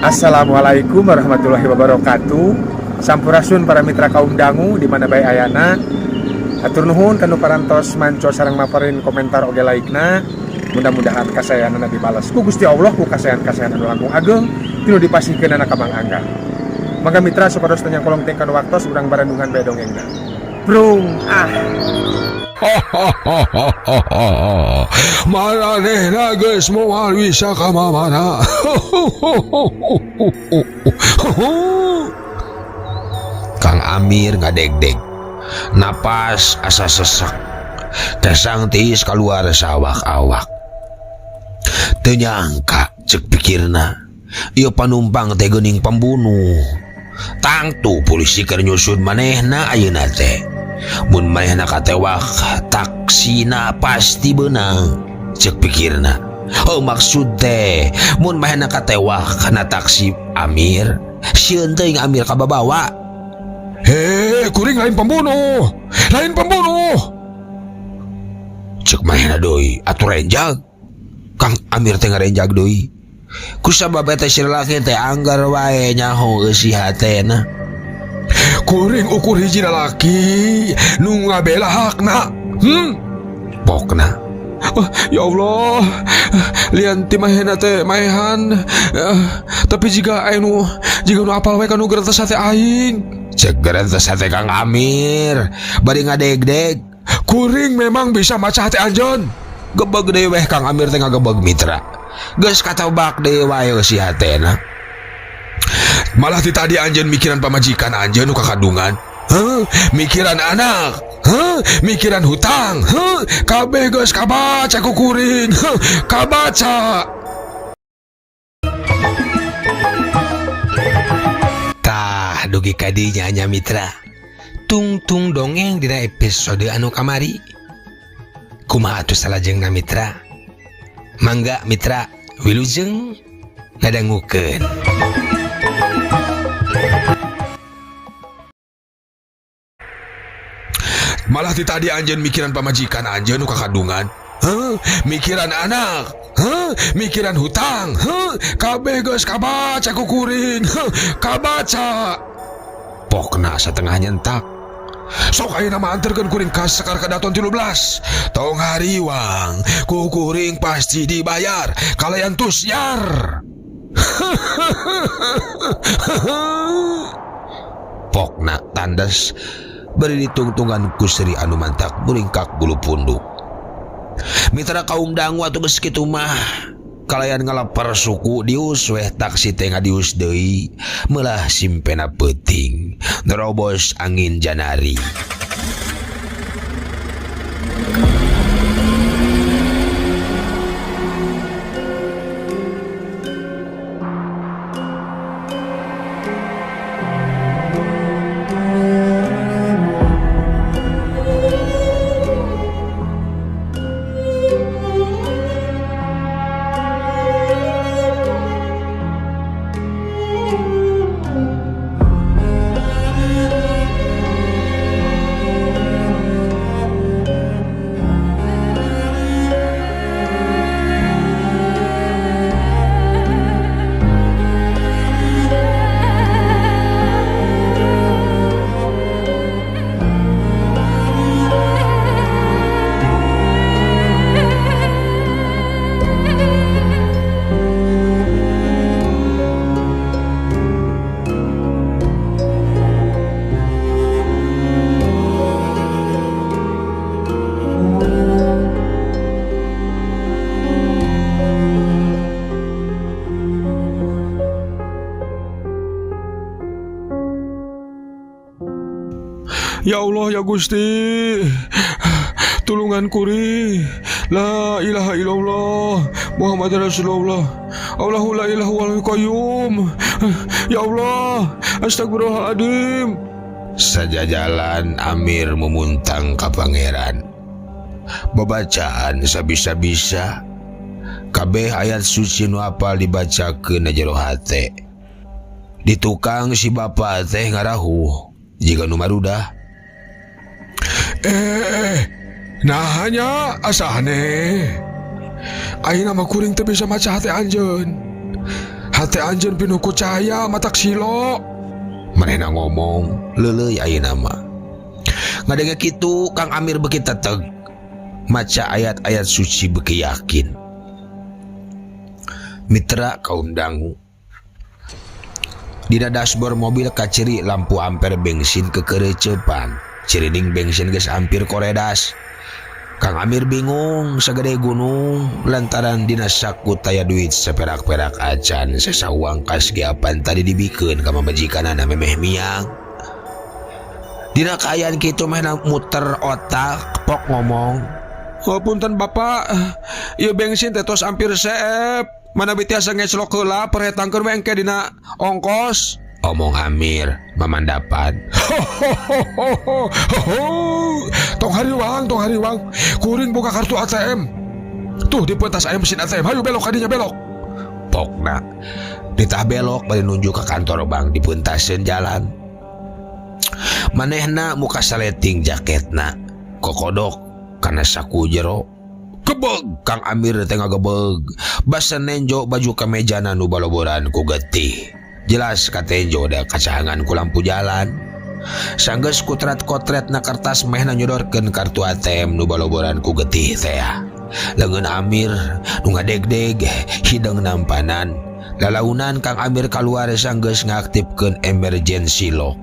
Assalamualaikum warahmatullahi wabarakatuh. Sampurasun para mitra kaum dangu di mana bae ayana. Hatur nuhun kanu parantos manco sareng maparin komentar oge like-na. Mudah-mudahan kasayanana dibalas ku Gusti Allah ku kasayan-kasayan anu langkung ageng tinu dipasihkeunana ka Mang Angga. Mangga mitra supados teu nyangkolong teuing kana waktos urang barandungan bae dongengna. Brung ah. Maranehna geus moal bisa ka mamana. Kang Amir ngadegdeg. Napas asa sesek. Kesang tiis keluar sawak-awak. Teu nyangka cek pikirna. Ieu panumpang teh geuning pembunuh. Tangtu polisi keur nyusun manehna ayeuna teh. Mun manehna katewak, taksina pasti beunang. Cek pikirna. Oh maksud teh, mun manehna katewak kana taksi Amir, sieun teuing Amir kababawa. Heh, kuring lain pembunuh. Lain pembunuh. Cek manehna deui, atuh renjag. Kang Amir teh ngarenjag deui. Kusabab eta si lalaki teh anggar wae nyaho eusi hatena. Kuring ukur hiji lalaki nu ngabela hakna. Pokna. Oh, ya Allah, lian ti mahena teh maehan. Tapi jika anu jika nu apal we kanu gerentes hate aing. Cek gerentes hate Kang Amir bari ngadegdeg. Kuring memang bisa maca hate anjeun. Gebeg deui weh Kang Amir teh ngagebeg mitra. Geus katebak deui wae si hatena. Malah ti tadi anjeun mikiran pamajikan anjeun nu kakadungan. Heuh, mikiran anak. Heuh, mikiran hutang. Heuh, kabeh geus kabaca ku kuring. Heuh, kabaca. Tah dugi ka dinya nya mitra. Tungtung dongeng dina episode anu kamari. Kumaha atuh salajengna mitra? Mangga mitra wilujeng ngadangukeun. Malah ti tadi anjeun mikiran pamajikan anjeun nu kakadungan. Heuh, mikiran anak. Heuh, mikiran hutang. Heuh, kabeh geus kabaca ku kuring. Heuh, kabaca. Pokna satengah nyentak. Sok ayeuna mah anterkeun kuring ka Sekar Kadaton 13. Tong hariwang, ku kuring pasti dibayar kalayan tusyar. Pokna tandes bari ditungtungan ku Sri anu mantak muringkak bulu punduk. Mitra kaum dangu atuh geus kitu mah kalayan ngalapar suku dius weh taksi teh ngadius deui meulah simpena peuting nerobos angin janari. Ya Allah ya Gusti, tulungan kuring. La ilaha illallah Muhammad Rasulullah. Allahu la ilaha wal qayyum. Ya Allah, astagfirullahaladzim. Sajajalan Amir memuntang ka pangeran. Babacaan sabisa-bisa. Kabeh ayat suci nu apal dibacakeun na jero hate. Di tukang si bapa teh ngarahuh jiga nu marudah. Nah hanya asa aneh. Ayeuna mah kuring teu bisa maca hate anjeun. Hate anjeun pinuh ku cahaya matak silo. Manehna ngomong leuleuy ayeuna mah. Ngadenge kitu Kang Amir beuki teteg. Maca ayat-ayat suci beuki yakin. Mitra kaum dangu. Dina dashboard mobil kaciri lampu ampere bensin kekerecepan. Cirining bensin geus hampir koredas. Kang Amir bingung sagede gunung lantaran dina saku taya duit seperak-perak acan sesa uang kas ge apan tadi dibikeun ka pamajikanana memeh miang. Dina kaayaan kitu meh muter otak pok ngomong, "Oh punten Bapak, ieu bensin teh tos hampir seep. Mana tiasa ngeclok heula perhetangkeun we engke dina ongkos." Omong Amir mamandapan. Tong hariwang, tong hariwang. Kuring buka kartu ATM. Tuh di pentas aya mesin ATM. Hayu belok kadinya belok. Pokna ditah belok bari nunjuk ke kantor bank di puntaseun jalan. Manehna muka saleting jaketna kokodok kana saku jero. Gebeg Kang Amir teh ngagebeg. Basa nenjo baju kamejana nu baloboran ku getih. Jelas katenjo da kacahangan ku lampu jalan. Sanggeus kutrat-kotret na kertas mehna nyodorkeun kartu ATM nu baloboran ku getih teh. Leungeun Amir nu ngadegdeg hideung nampanan. Lalaunan Kang Amir kaluar sanggeus ngaktifkeun emergency lock.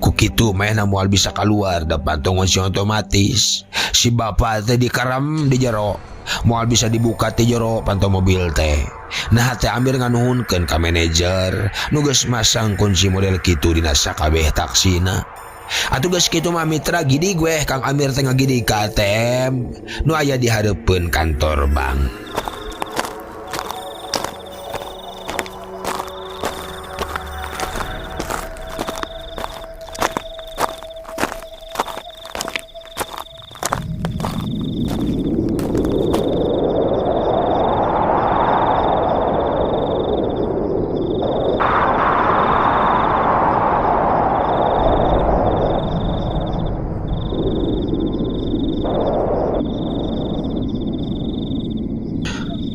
Ku kitu mehna moal bisa kaluar da panto ngunci otomatis. Si bapak teh dikerem di jero. Moal bisa dibuka ti jero panto mobil teh. Nah teh Amir nganuhunkeun ka manajer nu geus masang kunci model kitu dina sakabeh taksina. Atuh geus kitu mah mitra gidig weh Kang Amir teh ngagidig ka ATM nu aya di hareupeun kantor bank.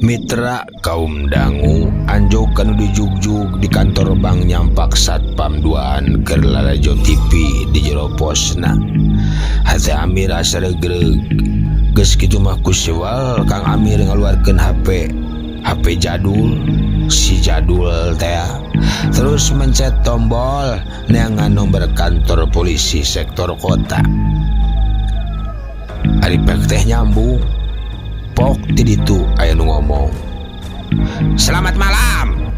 Mitra kaum dangu anjog kanu dijugjug di kantor bank nyampak satpam duaan keur lalajo TV di jero posna. Hate Amir asa regreg. Geus kitu mah ku sewal Kang Amir ngaluarkeun HP. HP jadul, si jadul teh. Terus mencet tombol neangan nomor kantor polisi sektor kota. Ari pek teh nyambung. Pok ti ditu aya nu ngomong. Selamat malam.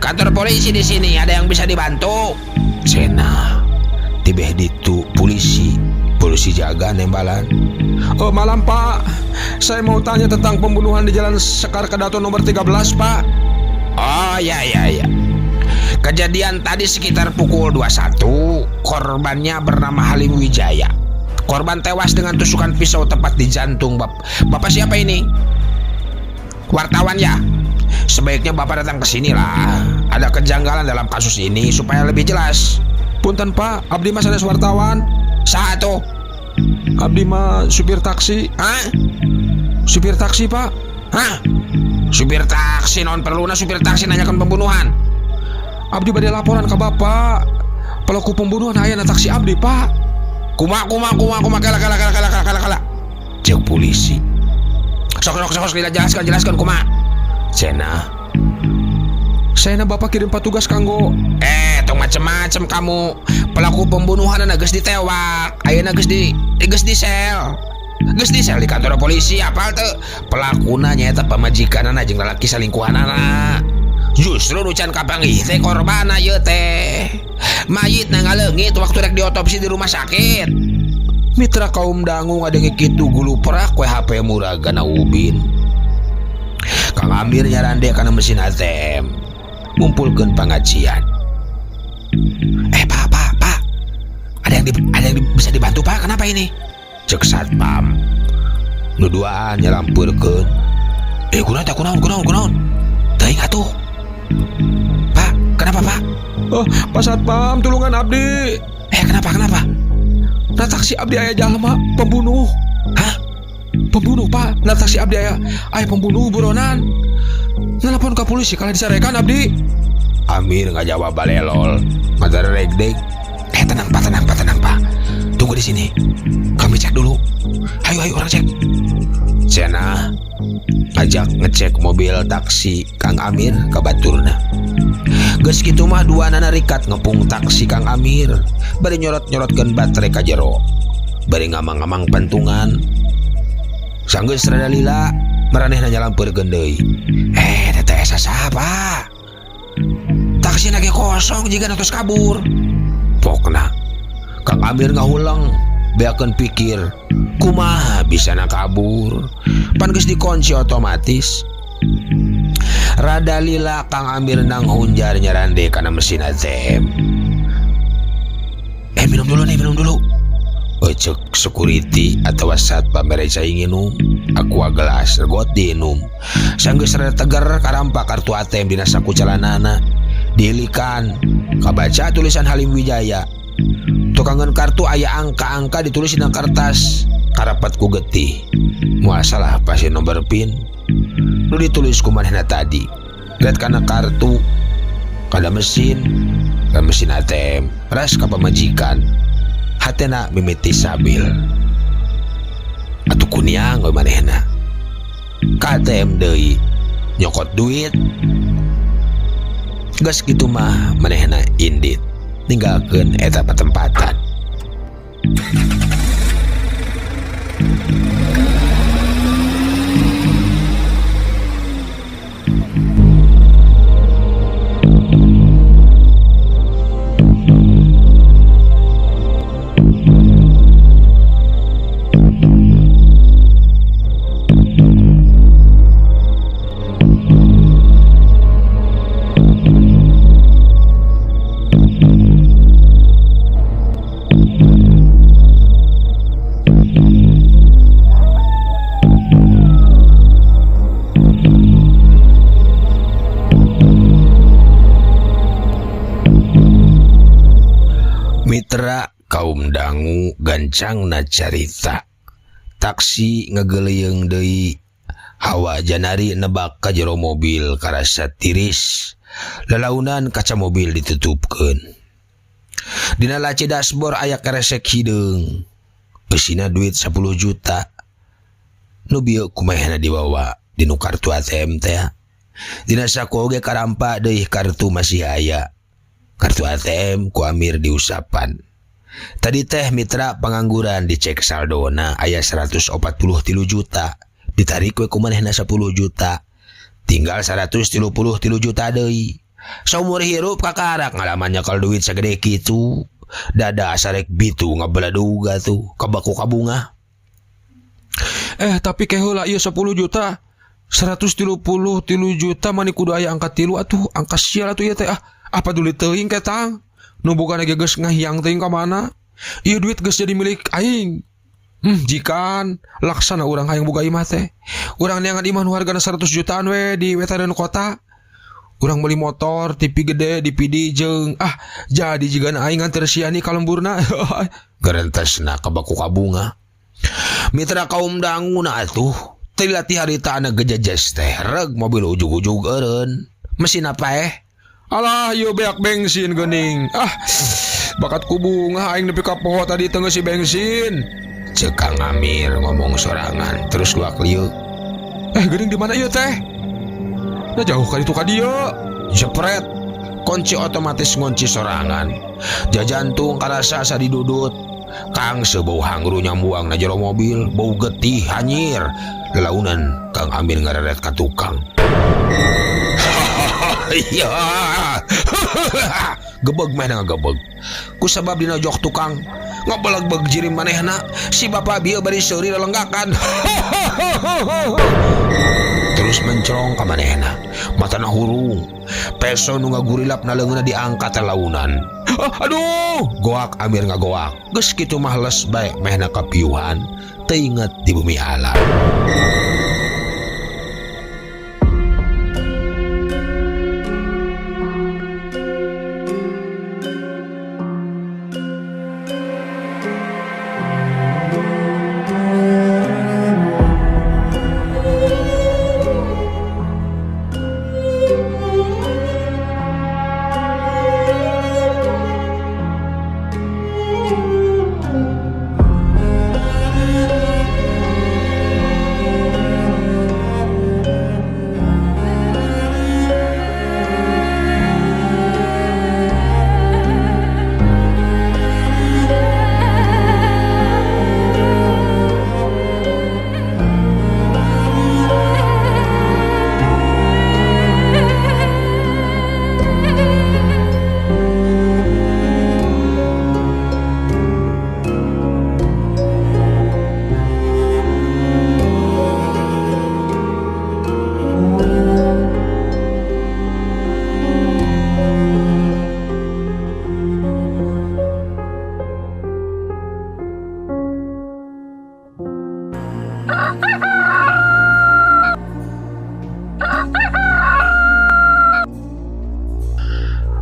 Kantor polisi di sini ada yang bisa dibantu? Cenah. Tibeh ditu polisi. Polisi jaga nembalan. Oh malam Pak, saya mau tanya tentang pembunuhan di Jalan Sekar Kedaton nomor 13 Pak. Oh ya ya ya. Kejadian tadi sekitar pukul 21. Korbannya bernama Halim Wijaya. Korban tewas dengan tusukan pisau tepat di jantung. Bapak siapa ini? Wartawan ya? Sebaiknya Bapak datang ke sini lah. Ada kejanggalan dalam kasus ini supaya lebih jelas. Punten Pak, abdi mah sanes wartawan. Saha tuh? Abdi mah supir taksi. Hah? Supir taksi Pak. Hah? Supir taksi non perluna supir taksi nanyakan pembunuhan. Abdi bade laporan ke Bapak. Pelaku pembunuhan aya na taksi abdi Pak. Kuma kuma kuma kuma kala kala kala kala kala kala. Cek polisi. Sok sok sok jelaskan jelaskan kuma. Cenah. Saya Bapak kirim petugas kanggo. Tong macem-macem kamu. Pelaku pembunuhan geus ditewak. Ayeuna geus di sel. Geus di sel di kantor polisi apal teu? Pelakuna nyaeta pamajikanana jeung lalaki salingkuhanana. Justru nu can kapanggih teh korbanna ieu teh. Mayitna ngaleungit waktu rek diotopsi di rumah sakit. Mitra kaum dangu ngadenge kitu gulu perak we HP muragana ubin. Kang Amir nyarande kana mesin ATM. Ngumpulkeun pangajian. Pak, Ada yang bisa dibantu Pak? Kenapa ini? Cek satpam. Nu duaan nyalampeurkeun. Kunaon teh kunaon. Teuing atuh. Pak, kenapa Pak? Oh, Pak Satpam, tulungan abdi. Kenapa? Nah taksi abdi aya jalma pembunuh. Hah? Pembunuh Pak, na taksi abdi aya aya pembunuh buronan. Nelpon ka polisi kalah disarekan abdi. Amir ngajawab balelol, ngadaregdeg. Tenang Pak, tenang Pak, tenang Pak. Tunggu di sini. Kami cek dulu. Ayo ayo orang cek. Cenah ngajak ngecek mobil taksi Kang Amir ka baturna. Geus kitu mah duanana rikat ngepung taksi Kang Amir, bari nyorot-nyorotkeun baterai ka jero. Bari ngamang-ngamang pentungan. Sanggeus rada lila, maranehna nyalampeurkeun deui. Teh saha Pak? Taksi ge kosong jiga tos kabur. Pokna Kang Amir ngahuleng, beakeun pikir, kumaha bisana kabur? Pan geus dikunci otomatis. Rada lila Kang Amir nang hunjar nyarande kana mesin ATM. Minum dulu nih, minum dulu. Cek security atau satpam mere cai nginum, aqua gelas regot diinum. Sanggeus rada teger karampa kartu ATM dina saku celanana. Dilikan, kabaca tulisan Halim Wijaya. Tukangan kartu aya angka-angka ditulis dina kertas, karapat ku getih. Moal salah pasti nomor PIN. Nu ditulis ku manehna tadi. Lihat kana kartu, kana mesin, ka mesin ATM, ras ka pamajikan. Hatena mimiti sabil. Atuh kuniang we manehna. Ka ATM deui, nyokot duit. Geus kitu mah manehna indit, ninggalkeun eta patempatan. Mitra kaum dangu gancangna carita. Taksi ngegeleyeung deui. Hawa janari nebak ka jero mobil karasa tiris. Lalaunan kaca mobil ditutupkeun. Dina laci dashboard aya keresek hideung. Eusina duit 10 juta. Nu bieu kumahana dibawa dinu kartu ATM teh. Dina saku oge karampa deui kartu masih aya. Kartu ATM ku Amir diusapan. Tadi teh mitra pengangguran dicek saldona aya 143 juta. Ditarik we ku manehna 10 juta. Tinggal 133 juta deui. Saumur hirup kakarak ngalaman nyekel duit sagede kitu. Dada asarek bitu ngabeladug atuh kabaku kabunga. Tapi ke heula ieu 10 juta. 133 juta mani kudu aya angka 3 atuh, angka sial atuh ieu teh ah. Apa dulu teuing ketang? Nu boga ge geus ngahiang teuing ka mana? Ieu duit geus jadi milik aing. Jikan laksana urang hayang boga imah teh. Urang neangan imah nu hargana 100 jutaan we di wetareun kota. Urang meuli motor TV gede DVD jeung jadi jigana aing nganter siani ka lemburna. Garentesna kabaku kabunga. Mitra kaum danguna atuh teu latih harita anu gejejes teh reg mobil ujug-ujug eureun. Mesin apa Alah, ieu beak bensin geuning. Bakat ku bunga aing nepi ka poho tadi teu ngeusi bensin. Ceuk Kang Amir ngomong sorangan terus luak lieu. Geuning di mana ieu teh? Nah jauh ka ditu ka dieu. Jepret. Kunci otomatis ngunci sorangan. Jajantung karasa asa didudut. Kang sebau hangru nyambuang na jero mobil, bau getih hanyir. Lelaunan Kang Amir ngareret ka tukang. Iya. Gebeg meh ngagebeg. Ku sabab dina jok tukang ngabelegbeg jirim manehna, si bapak bieu bari seuri lelenggakan. Terus mencrong ka manehna. Matana hurung. Peso nu ngagurilap na leungeunna diangkat launan. Aduh, goak Amir ngagoak. Geus kitu mah les bae mehna kapiuhan, teu inget di bumi alam.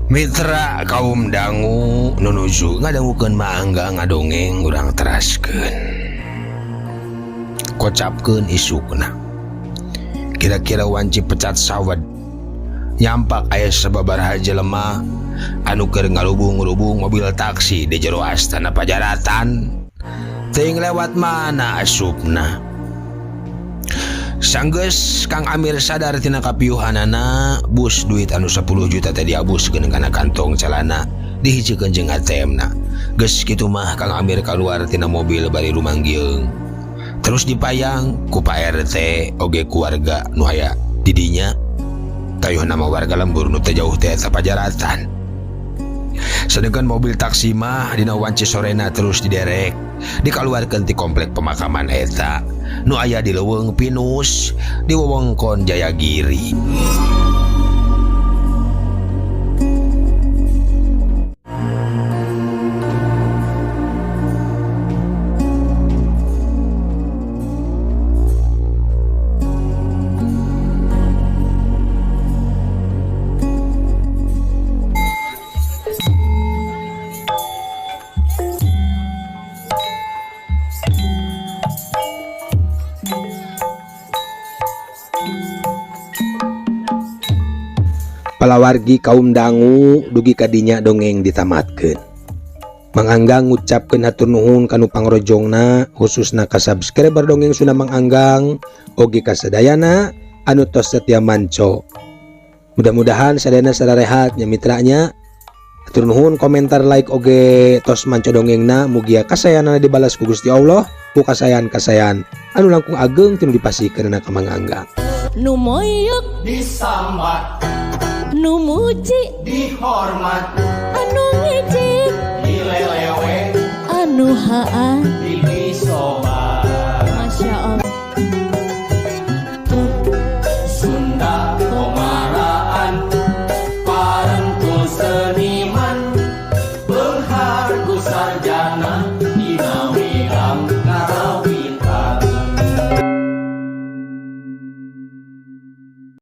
Mitra kaum dangu nu nuju ngadangukeun Mang Anggang ngadongeng urang teraskeun. Kocapkeun isukna. Kira-kira wanci pecat sawed. Nyampak aya sababaraha jelema anu keur ngarubung-rubung mobil taksi di jero astana pajaratan. Teuing lewat mana asupna. Sanggeus Kang Amir sadar tina kapiuhanana, bus duit anu 10 juta teh diabuskeun kana kantong calana, dihijikeun jeung ATM-na. Geus kitu mah Kang Amir kaluar tina mobil bari rumanggieung. Terus dipayang ku Pak RT oge ku warga nu aya di dinya. Tayuh nama warga lembur nu teu jauh teh eta pajaratan. Sedangkan mobil taksi mah dina wanci sorena terus diderek, dikaluarkeun ti komplek pemakaman eta nu aya di leuweung pinus di wewengkon Jayagiri. Palawargi kaum dangu dugi kadinya dongeng ditamatkeun. Mang Anggang ngucapkeun hatur nuhun kanu pangrojongna, khususna ka subscriber dongeng Sunda Mang Anggang oge ka sadayana anu tos setia manco. Mudah-mudahan sadayana sararehat nya mitranya. Hatur nuhun komentar like oge tos manco dongengna, mugia kasayanana dibalas ku Gusti Allah ku kasayan-kasayan anu langkung ageng tinu dipasihkeunana ka Mang Anggang. Nu moyok disambat, nu muji dihormat, anu ngejek dilelewe, anu haa dipisobat.